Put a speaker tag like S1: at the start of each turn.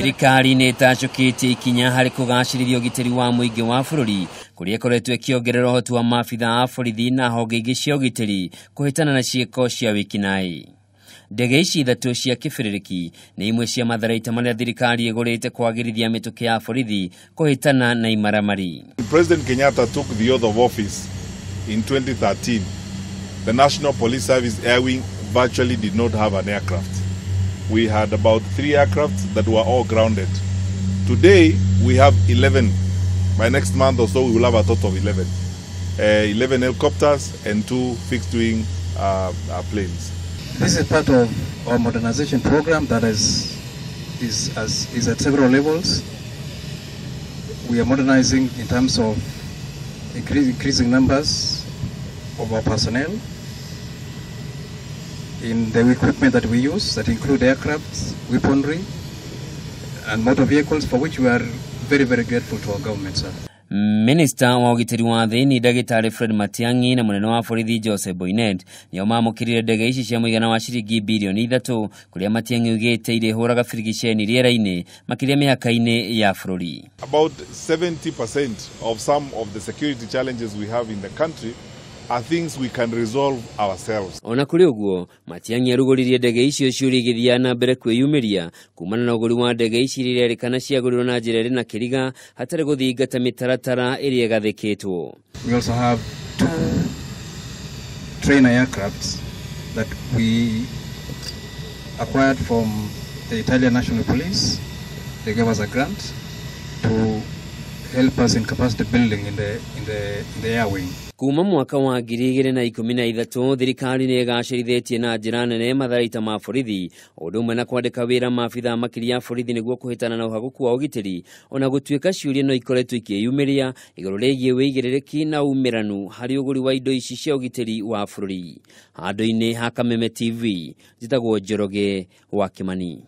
S1: Thirikari nĩ ĩtacũkĩtie ikinya harĩ kũgacĩrithia ũgitĩri wa mũingĩ wa bũrũri, kũrĩa ĩkoretwo ĩkĩongerera ũhoti wa maabitha a borithi na honge ingĩ cia ũgitĩri kũhĩtana na ciĩko cia wĩkinaĩ. Ndege ici ithatũ cia kĩbĩrĩrĩki nĩ imwe cia matharaita marĩa thirikari ĩgũrĩte kwagĩrithia mĩtũkĩ ya borithi kũhĩtana na imaramari.
S2: President Kenyatta took the oath of office in 2013. The National Police Service Air Wing virtually did not have an aircraft. We had about 3 aircraft that were all grounded. Today, we have 11. By next month or so, we will have a total of 11. 11 helicopters and 2 fixed-wing planes.
S3: This is part of our modernization program that is at several levels. We are modernizing in terms of increasing numbers of our personnel, in the equipment that we use, that include aircraft, weaponry, and motor vehicles, for which we are very, very grateful to our government, sir.
S1: Minista wa ũgitĩri wa thĩinĩ Ndagĩtarĩ Fred Matiang'i na mũnene wa borithi Joseph Boinnet nĩo mamũkĩrire ndege ici cia mũigana wa ciringi birioni 3, kũrĩa Matiang'i oigĩte irĩhũraga birigiceni rĩera-inĩ makĩria mĩhaka-inĩ ya bũrũri.
S2: About 70% of some of the security challenges we have in the country are things we can resolve ourselves.
S1: Ona kũrĩ ũguo, Matiang'i arugũririe ndege icio ciũria igĩthiaga na mbere kwĩyumĩria kumana na ũgũri wa ndege ici iria irerĩkana ciagũrirwo na njĩra ĩrĩ na kĩriga hatarĩ gũthingata mĩtaratara ĩrĩa ĩgathĩkĩtwo.
S3: We also have 2 trainer aircrafts that we acquired from the Italian National Police. They gave us a grant to help us in capacity building in the air wing.
S1: Kuma mwaka wa 2013, thirikari nĩ ĩgacĩrithĩtie na njĩra nene matharaita ma borithi, ũndũ ũmwe na kwandĩka wĩra maabitha makĩria a borithi nĩguo kũhĩtana na ũhagũku wa ũgitĩri, ona gũtuĩka ciũria no ikoretwo ikĩyumĩria igũrũ rĩgiĩ wĩigĩrĩrĩki na umĩranu harĩ ũgũri wa indo ici cia ũgitĩri wa bũrũri. Handũ-inĩ ha Kameme TV, njĩtagwo Njoroge wa Kimani.